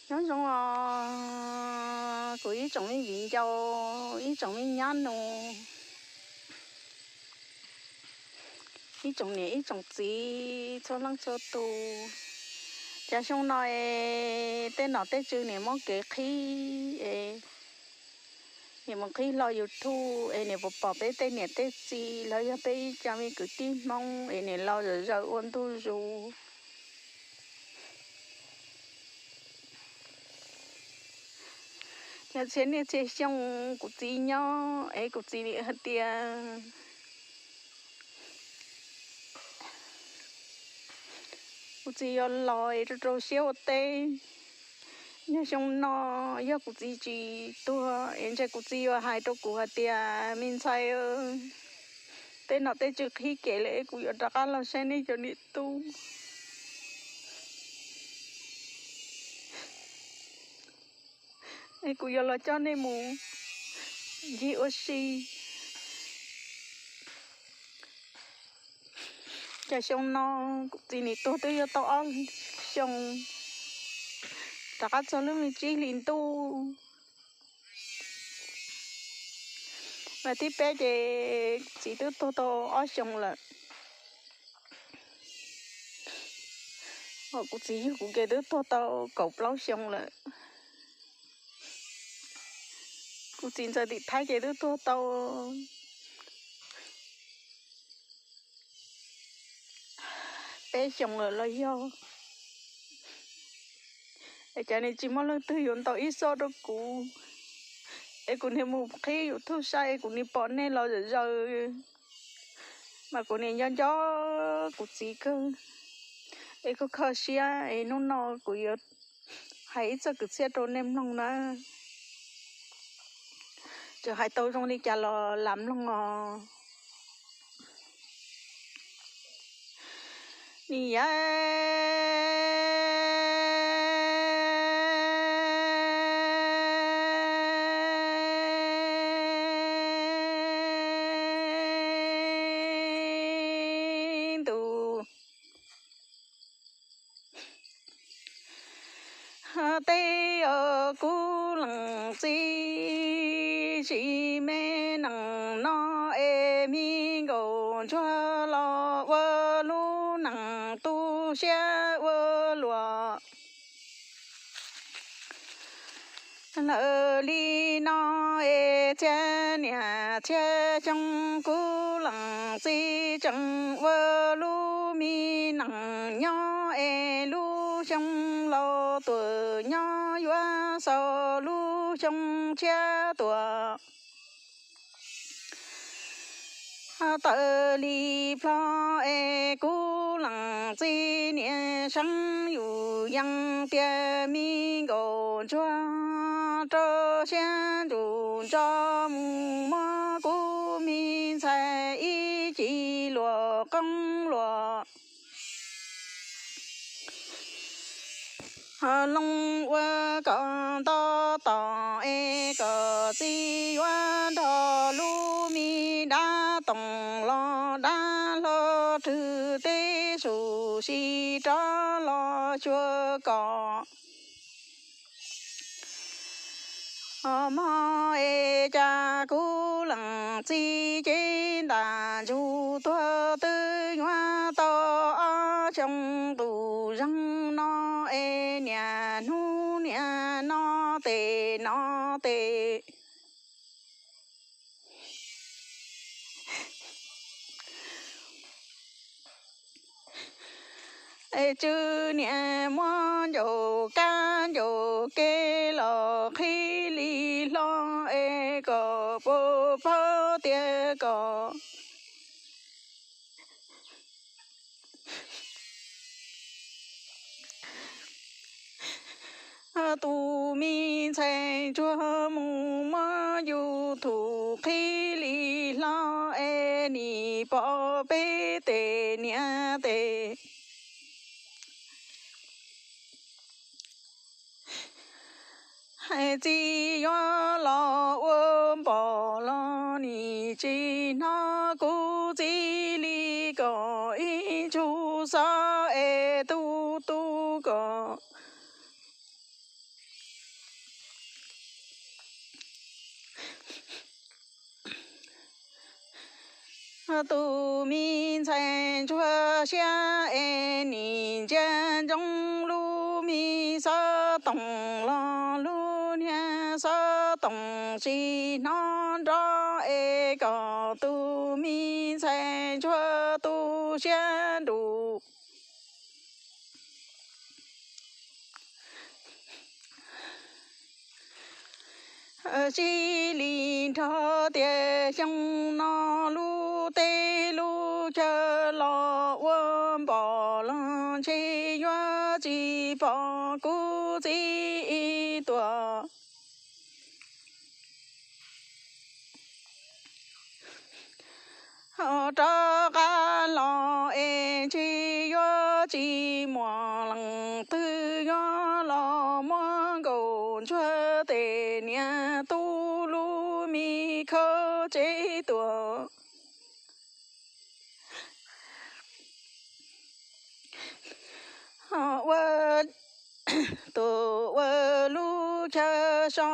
Nyob zoo os kuv ib tsoom me viv ncaus, ib tsoom me nyab nus, ib tsoom niam ib tsoom txiv txhua leej txhua tus. Cas xyoo no es tej nom tej tswv nim muab kev qhib es nim mus qhib hlo YouTube es nim pom pom peb tej niam tej txiv los yog peb ib co me kwv tij Hmoob es nim los zom zaws ua ntu zus. Yog txhia niaj txhia xyoo kuv txiv nyob es kuv txiv hais tias kuv txiv yuav los es rau rau siab ua teb. Yog xyoo no yog kuv txiv tsis tuag es ntshe kuv txiv yuav hais rau kuv hais tias, me ntxhais, tej nom tej tswv qhib kev lawm es kuv yuav rov qab los saib nej cov niam tub es kuv yuav los coj nej mus ncig ua si. Cas xyoo no kuv txiv nim tuag twb yuav tau ob xyoo, rov qab txog lub me tsib hlis ntuj. Mas thib peb ces kuv txiv twb tuag tau ob xyoo lawm. Kuv txiv yug kuv ces twb tuag tau kaum plaub xyoo lawm. Kuv txiv ntxawm tim Thaib ces twb tuag tau peb xyoos lawm los yog. Es cas nim tsis muaj leej twg yuav ntaus ib xoj rau kuv, es kuv nim mus qhib YouTube saib es kuv nim pom nej los zom zaws, mas kuv nim nco nco kuv txiv kawg. Es koj kho siab es hnub no kuv yuav hais ib txoj kwv txhiaj rau nej mloog na. Txawm hais tau zoo li cas los lam mloog os. Nim yav ntu teb, kuv leej txiv tsis me neej no es me nkaus ntsuag los ua lub neej tu siab ua luaj. Lawm li no es txhia niam txhia xyoo kuv leej txiv tseem ua lub me neej nyob es lub xyoo laus tuaj nyob yuav xaus lub xyoo tshiab tuaj. Tawm li plho es kuv leej txiv niam seev yus yees tias me nkaus ntsuag rau siab ntuj nto mus muab kuv me ntxhais ib ci luag qoob luag ho loo ua kom nto tom es kom txiv yuav nrog lub me dab toom los dab hlo rwg teb su si rov los xyuas kom. Ho mog es cas kuv leej txiv cev ntaj ntsug tuag twb yuav tau ob xyoo ntus zeeg no es niaj hnub niaj no tes no tes es tsw niam muab ncaus kab ncaus kev los qhib li hlo es kom puas paub tias kom tus me ntxhais ntsuag mus muab yus thum qhib li hlo es nim pom peb tes niam tes. Hais txiv yuav los ua npom los nim tsis hnov kuv txiv li kom ib ntsug xov es tu tu kom Tus me ntxhais ntsuag siab es nim ntsia ntsoov lub me xov toom los lub niag xov toom tsis hnov nrov es kom tus me ntxhais ntsuag tu siab nrus. Tsis li nrho tias xyoo no lub teb lub chaw los ua npaum los ntshe yuav tsis pom kuv txiv ib tuam. Ho rov qab los es ntshe yuav tsis muaj leej twg yuav los muab nkauj ntsuag tej niag tub lub me khawb tsev tuaj. Ho ua tus ua lub chaw so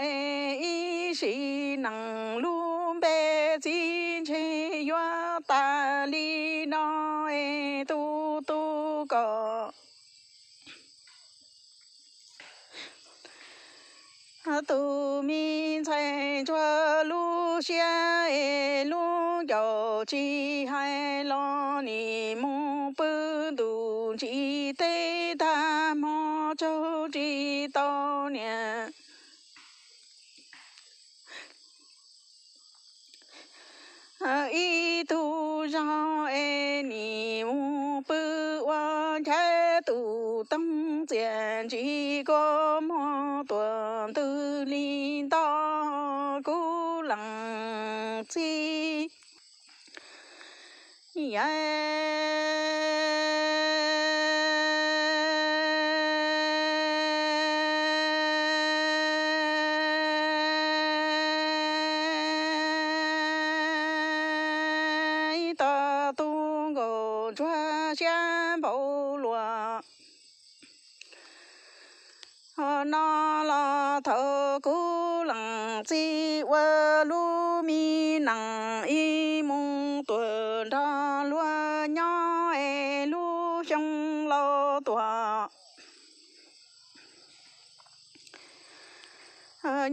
es ib sim neej lub npe txiv ntshe yuav tas li no es tu tu kom tus me ntxhais ntsuag lub siab es lub ncaus tsis hais los nim mus pw ntuj ntsis teb tag hmo tsaug tsis tau niam. Ib tug zog es nim mus pw ua nchav tus toog txias ntsis kua muag tuam ntws li nto kuv leej txiv. Ib tog tub nkauj ntsuag siab npaum luaj no los thaum kuv leej txiv ua lub me neej ib mus tuam nrog luag nyob es lub xyoo laus tuaj.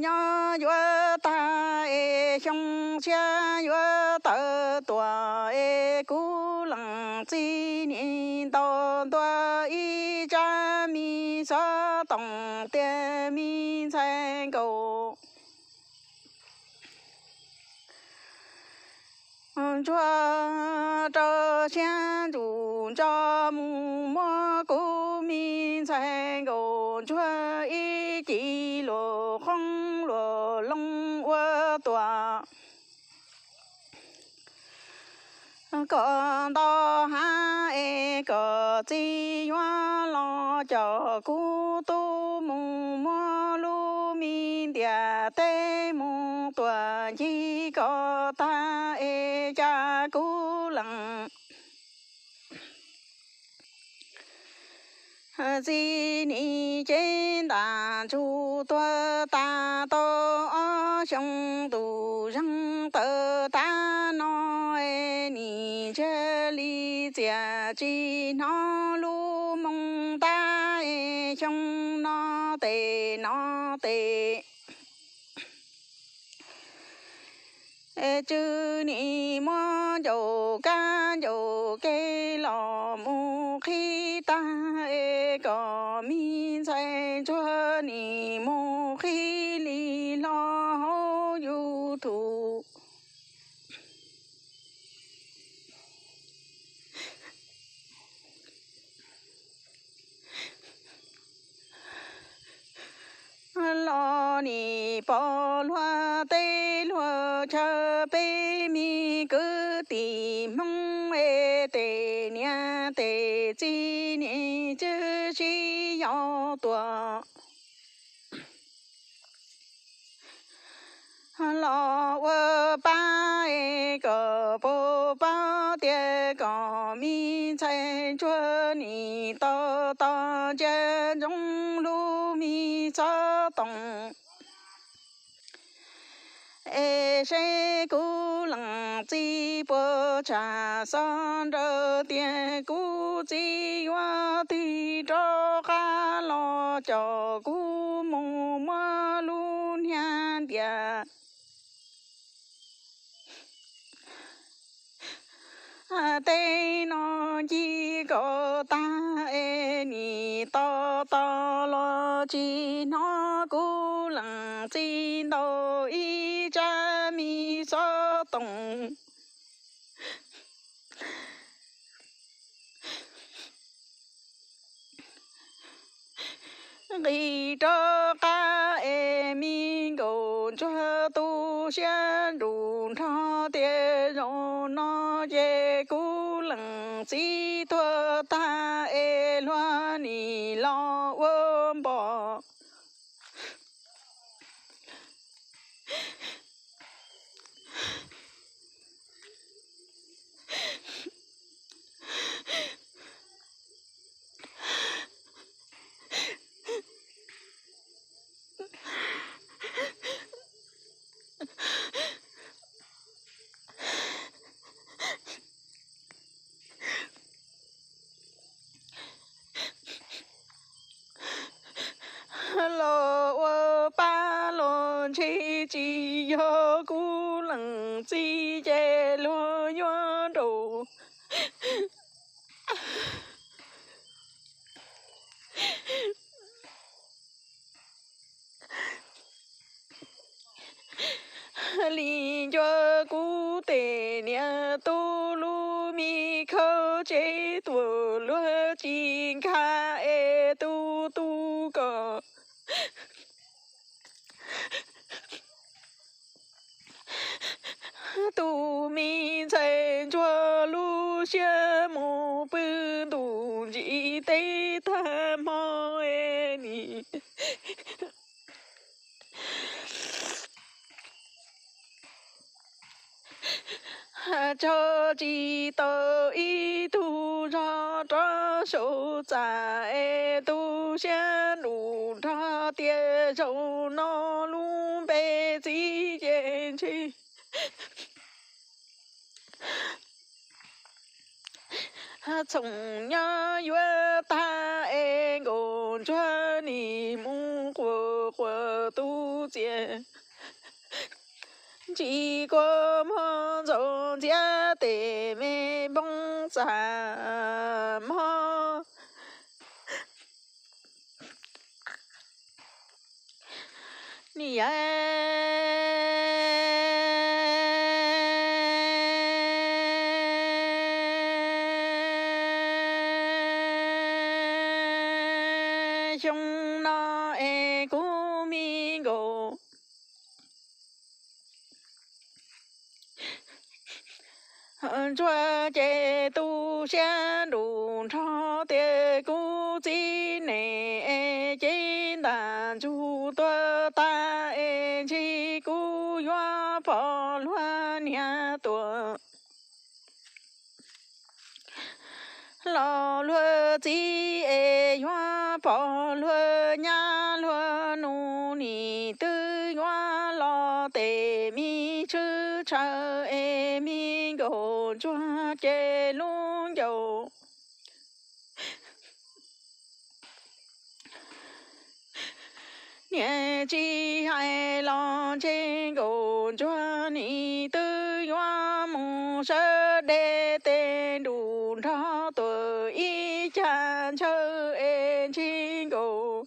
Nyob yuav tag es xyoo tshiab yuav tawm tuaj es kuv leej txiv nim ntaus ntua ib tsab me xov toom tias me ntxhais nkauj ntsuag rau siab ntsum ntso mus muab kuv me ntxhais nkauj ntsuag ib ci luag qoob luag loo ua tuaj kom nto hav es kom txiv yuav los coj kuv tub mus muab lub me ntiaj teb mus tuam ncig kom tag es cas kuv leej txiv nim cev ntaj ntsug tuag tas tau ob xyoo ntuj zeeg tawm tag no es nim ntsiag li txias tsis hnov lub moo ntab es xyoo no tes no tes tsw nim muab ncaus kab ncaus kev los mus qhib tag es kom me ntxhais ntsuag nim mus qhib li hlo hauv YouTube. Los nim pom luag teb luag chaw peb me kwv tij Hmoob es tej niam tej txiv nim tswv sib yaus tuaj los ua pab es kom puas paub tias kom me ntxhais ntsuag nim tau tos ntsia ntsoov lub me xov toom es seb kuv leej txiv puas tsham xob nrawm tias kuv txiv yuav tig rov qab los coj kuv mus muab lub niag ntias teb no ncig kom tag es nim tos tos los tsis hnov kuv leej txiv ntaus ib tsab me xov tooj nqis rov qab es me nkauj ntsuag tu siab nruj nrog tias zaum no ces kuv leej txiv tuag tag es luag nim los ua npom los ua pab los ntshe tsis yog kuv leej txiv ces luag yuav nraum li ncua kuv tej niam tub lub me khawb tsev tuaj luag tsis nkag es tu tu kom tus me ntxhais ntsuag lub siab mus pw ntuj ntsis teb tag hmo es nim tso tsis tau ib tug zog rov saum txaj es tu siab nruj nrog tias zaum no lub npe txiv ces ntshe txhooj nyob yuav tag es nkauj ntsuag nim mus quas quas tu txias ntsis kua muag ntxaus ntxiab tes me npoo txaj mog. Niam xyoo no es kuv me nkauj ntsuag ces tu siab nruj nrog tias kuv txiv nees es cev ntaj ntsug tuag tag es ntshe kuv yuav pom luag niam tuag los luag txiv es yuav pom luag nyab luag nus nim twb yuav los tes me tshwj tshaw es me nkauj ntsuag ces lub ncauj niam tsis hais los ntshe nkauj ntsuag nim twb yuav mus sawv dej tes nruj nrog tuaj ib cag ntshaw es ntshe nkauj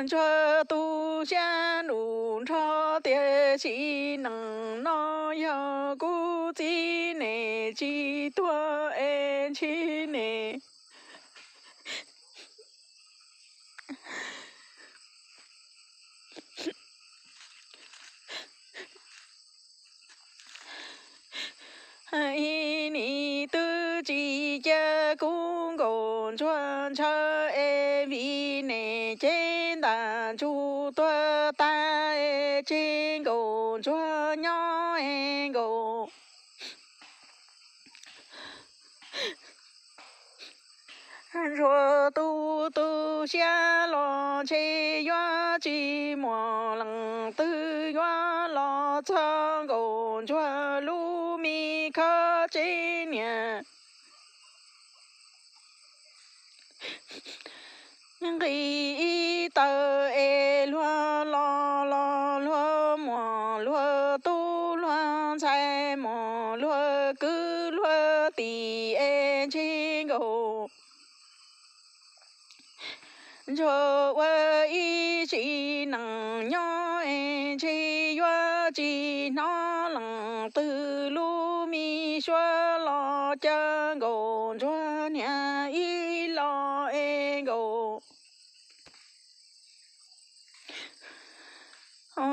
ntsuag tu siab nruj nrog tias sim neej no yog kuv txiv nees tsis tuag es ntshe nees ib nim twb tsis cia kuv nkauj ntsuag ntshaw es vim nees cev ntaj ntsug tuag tag es tseg nkauj ntsuag nyob es nkauj Ntsuag tus tu siab los ntshe yuav tsis muaj leej twg yuav los txog Nkauj Ntsuag lub me khob tseb niam. Nqis ib tawm es luag los los luag muam luag tub luag ntxhais muam luag kwv luag tij es ntshe Nkauj Ntsuag ua ib sim neej nyob es ntshe yuav tsis hnov leej twg lub me suab los caw Nkauj Ntsuag niam ib los es Nkauj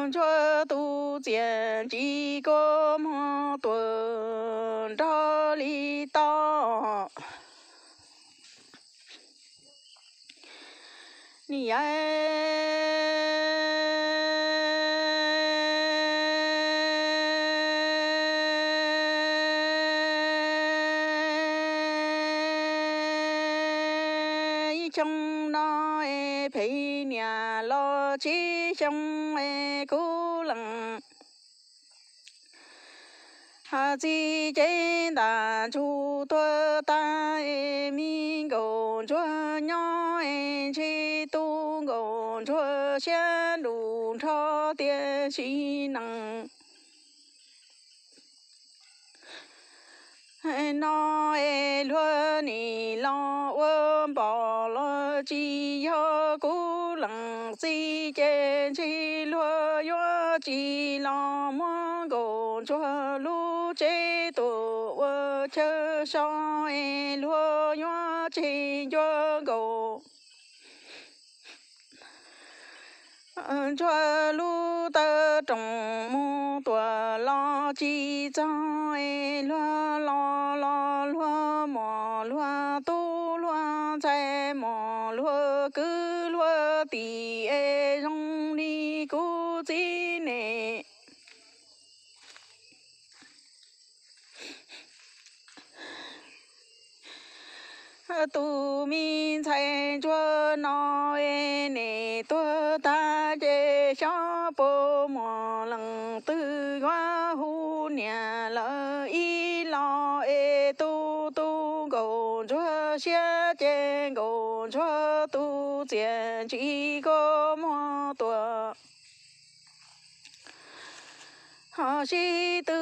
Ntsuag tus txiaj ntsim kua muag tuaj nrog li tau. Ni yam ib xyoo no es phem niam los tsib xyoo es kuv leej hais txiv cev ntaj ntsug tuag tag es me Nkauj Ntsuag nyob es ntshe tu Nkauj Ntsuag siab ntuj nrho tiam sis neej no es luag nim los ua npoj los tsis yog kuv leej txiv ces ntshe luag yuav tsis los muab Nkauj Ntsuag lub tsev tuaj ua chaw so es luag yuav tseg ncua Nkauj Ntsuag lub taw rooj mus tuaj los tsis txog es luag los los luag muam luag tub luag ntxhais muam luag kwv luag tij es zoo li kuv txiv ne. Tus me ntxhais ntsuag no es nim tuag tag ces xyov puas muaj leej twg yuav hu niam lawm ib los es tu tu Nkauj Ntsuag siab ces Nkauj Ntsuag tus txiaj ntsim kua muag tuaj ho sib tw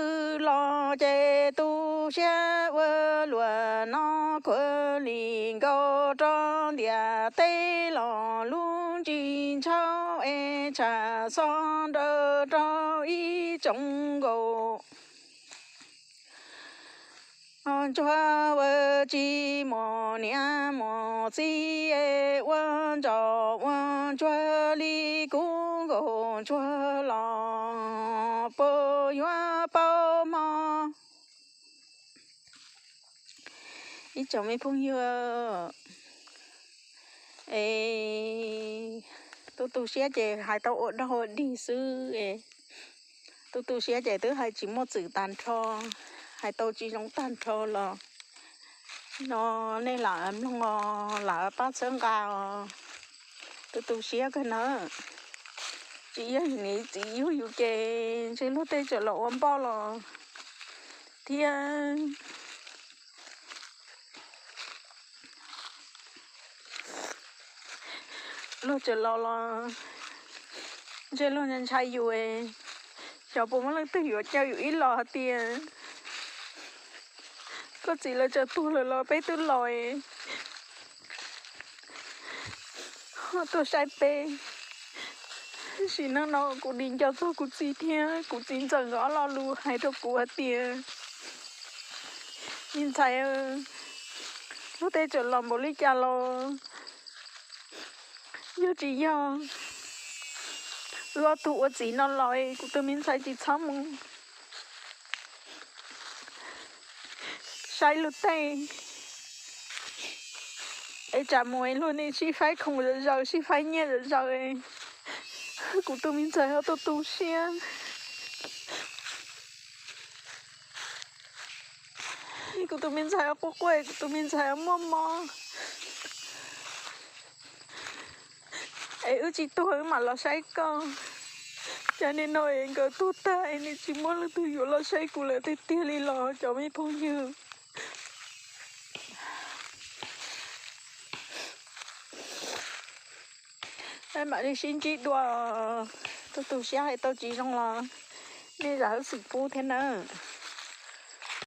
los ces tu siab ua luaj no khuav li nkaus rau ntiaj teb los lub ntsis ntshauv es tshaj xov nrawm rau ib tsoom nkauj ntsuag ua tsis muaj niam muaj txiv es ua ntsoj ua ntsuag li kuv Nkauj Ntsuag los puas yuav paub hmo. Ib tsoom me phooj ywg, es tu tu siab ces hais tau ua dog ua dig xwb es tu tu siab ces twb hais tsis muaj txwm tag nrho, hais tau tsis zoo tag nrho los no nej lam mloog os, lam pab txhawb nqa os. Tu tu siab kawg na, tsis yog niam txiv yug yus ces ntshe luag tej txawm los ua npoj los thiab. Luag txawm los los ntshe luag ntshai yus, xyov puas muaj leej twg yuav caw yus ib los hais tias koj txiv lawv txawm tuag lawm los peb twb los tuaj saib peb. Sim neej no kuv nim nco txog kuv txiv thiab kuv txiv ntxawm nkawd ob lo lus hais rau kuv hais tias, me ntxhais, luag tej txawm los npaum li cas los yog tsis yog wb ob tug ua txiv no los kuv tus me ntxhais tsis txhob mus saib luag tej es tsam mus luag nim sib faib khoom zom zaws sib faib nyiaj zom zaws, kuv tus me ntxhais ho tu tu siab. Kuv tus me ntxhais quaj quaj, kuv tus me ntxhais muaj mob. Es wb tsis tuag wb mam los saib koj. Cas nim no es nkawd tuag tag es nim tsis muaj leej twg yuav los saib kuv lawm tiag tiag li los cov me phooj ywg. Peb mam li sib ntsib dua, tus tus siab hais tau tsis zoo los nej zam lub txim pub thiab nawb.